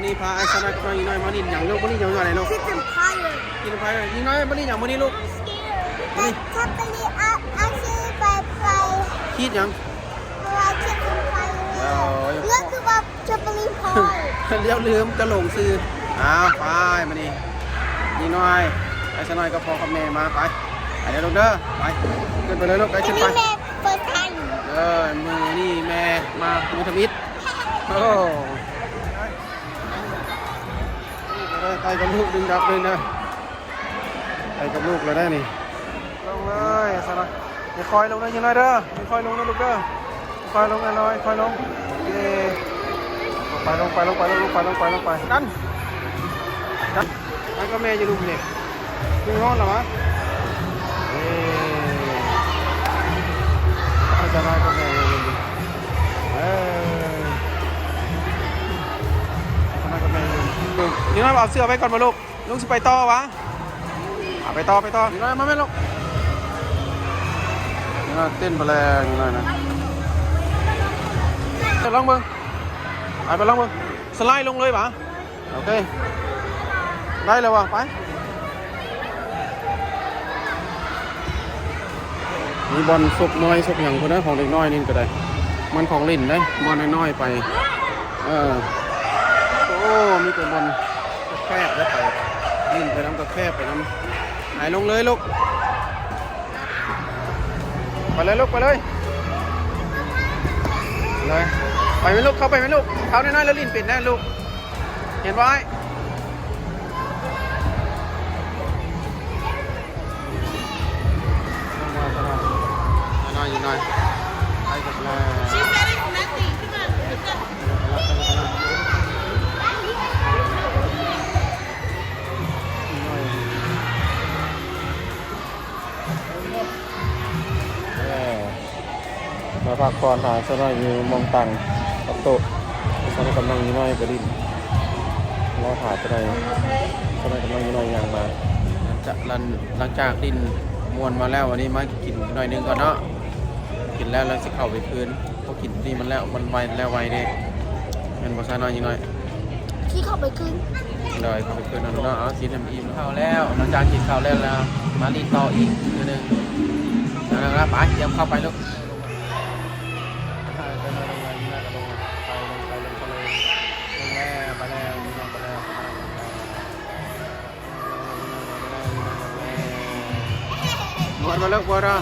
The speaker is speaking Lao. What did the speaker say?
ນີ້ພາອ້າຍສາວນ້ອຍກັບນ້ອງຍິງນ້ອຍມາຫຼິ້ນຫຍັງລູກ? ມາຫຼິ້ນຫຍັງຢູ່ໃນລູກ? ຄິດເຖິງພາຍເລີຍ ຄິດເຖິງພາຍເລີຍ. ຍິງນ້ອຍມາຫຼິ້ນຫຍັງມື້ນີ້ລູກ? ສະເກດ ນີ້ ແບັດແຄບເບີຣີ ອາ ອາຊີບໄປ ໄປ ຄິດຫຍັງ? ເພາະວ່າຄິດເຖິງພາຍເລີຍ ໂອ້ຍ ເລືອກຄືວ່າ ແຄບເບີຣີພາຍ ແລ້ວລືມຈະຫຼົງຊື່. ອ້າວ ໄປ ມານີ້ ຍິງນ້ອຍ ອ້າຍສາວນ້ອຍກັບພໍ່ກັບແມ່ມາ ໄປ ໄປເດີລູກເດີ ໄປ ຂຶ້ນໄປເລີຍລູກ ໄປ ຂຶ້ນໄປ ມື້ນີ້ແມ່ເປີດທາງ ເອີ ມື້ນີ້ແມ່ມາ ມື້ທຳອິດ. ໂອ້ ໄປກັບລູກດຶງດັບເລີຍນະ ໄປກັບລູກແລ້ວໄດ໋ນີ້ ລົງເລີຍຊັ້ນນະ ຄ່ອຍໆລົງເດີ ຍິງນ້ອຍເດີ ຄ່ອຍໆລົງເດີລູກເດີ ຄ່ອຍໆລົງ ຄ່ອຍໆລົງ ໂອເຄ ລົງໄປ ລົງໄປ ລົງໄປ ລົງໄປ ລົງໄປ ລົງໄປ ດັນ ດັນ ອ້າຍກັບແມ່ຢູ່ລຸ່ມນີ້ ຍັງນອນລະວະ? ເອີ ອ້າຍສາວນ້ອຍກັບແມ່ຢູ່ລຸ່ມນີ້ ເອີ ອ້າຍສາວນ້ອຍກັບແມ່ຢູ່ ຍິງນ້ອຍ ເອົາເສື້ອໄວ້ກ່ອນບໍ່ລູກ? ລຸງຊິໄປຕໍ່ຫວາ? ອາ ໄປຕໍ່ ໄປຕໍ່ ຍິງນ້ອຍມາແມ່ລູກ ຍິງນ້ອຍເຕັ້ນໄປແລ້ວ ຍິງນ້ອຍນະ ໄປລອງເບິ່ງ ໄປ ໄປລອງເບິ່ງ ສະໄລລົງເລີຍຫວາ? ໂອເຄ ໄດ້ແລ້ວຫວາ? ໄປ ມີບ່ອນຊົກມວຍຊົກຫຍັງພຸ້ນນະ ຂອງເດັກນ້ອຍນີ້ກໍໄດ້ ມັນຂອງຫຼິ້ນເດ້ ບ່ອນນ້ອຍໆໄປ ເອີ ໂອ້ ມີແຕ່ບ່ອນແຄບໆເດ້ ໄປຫຼິ້ນໄປນຳກໍແຄບໄປນຳ ໄປລົງເລີຍລູກ ໄປເລີຍລູກ ໄປເລີຍ ໄປເລີຍ ໄປແມ່ລູກ ເຂົ້າໄປແມ່ລູກ ເຂົ້ານ້ອຍໆແລ້ວຫຼິ້ນເປັນແນ່ລູກ ເຫັນບໍ່ອ້າຍ? ນ້ອຍໆ ໄປກັບແມ່ She said it's messy. Come on. ເອີ ມາພັກຜ່ອນ ຖ້າສາວນ້ອຍຢູ່ໝ່ອງຕັ່ງກັບໂຕະ ສາວນ້ອຍກັບນ້ອງຍິງນ້ອຍກໍຫຼິ້ນ ລໍຖ້າສາວນ້ອຍ ສາວນ້ອຍກັບນ້ອງຍິງນ້ອຍຍ່າງມາ ຫຼັງຈາກ ຫຼັງ ຫຼັງຈາກຫຼິ້ນມ່ວນມາແລ້ວ ວັນນີ້ມາກິນໜ້ອຍໜຶ່ງກ່ອນເນາະ ກິນແລ້ວ ແລ້ວຊິເຂົ້າໄປຄືນ ເພາະກິນນີ້ມັນແລ້ວ ມັນໄວ ແລ້ວໄວເດ້ ແມ່ນບໍ່ສາວນ້ອຍຍິງນ້ອຍ? ທີ່ເຂົ້າໄປຄືນ ໂດຍ ເຂົ້າໄປຄືນເນາະ ເອົາ ຊິທຳອີ່ມເຂົ້າແລ້ວ ຫຼັງຈາກກິນເຂົ້າແລ້ວ ແລ້ວມາຫຼິ້ນຕໍ່ອີກເທື່ອໜຶ່ງ ເອົາລະ ໄປ ຕຽມເຂົ້າໄປລູກ ໄປ ໄປ ໄປ ໄປ ໄປແລ້ວ ໄປແລ້ວ ໄປແລ້ວ ໄປແລ້ວ ໝົດແລ້ວ ໝົດແລ້ວ.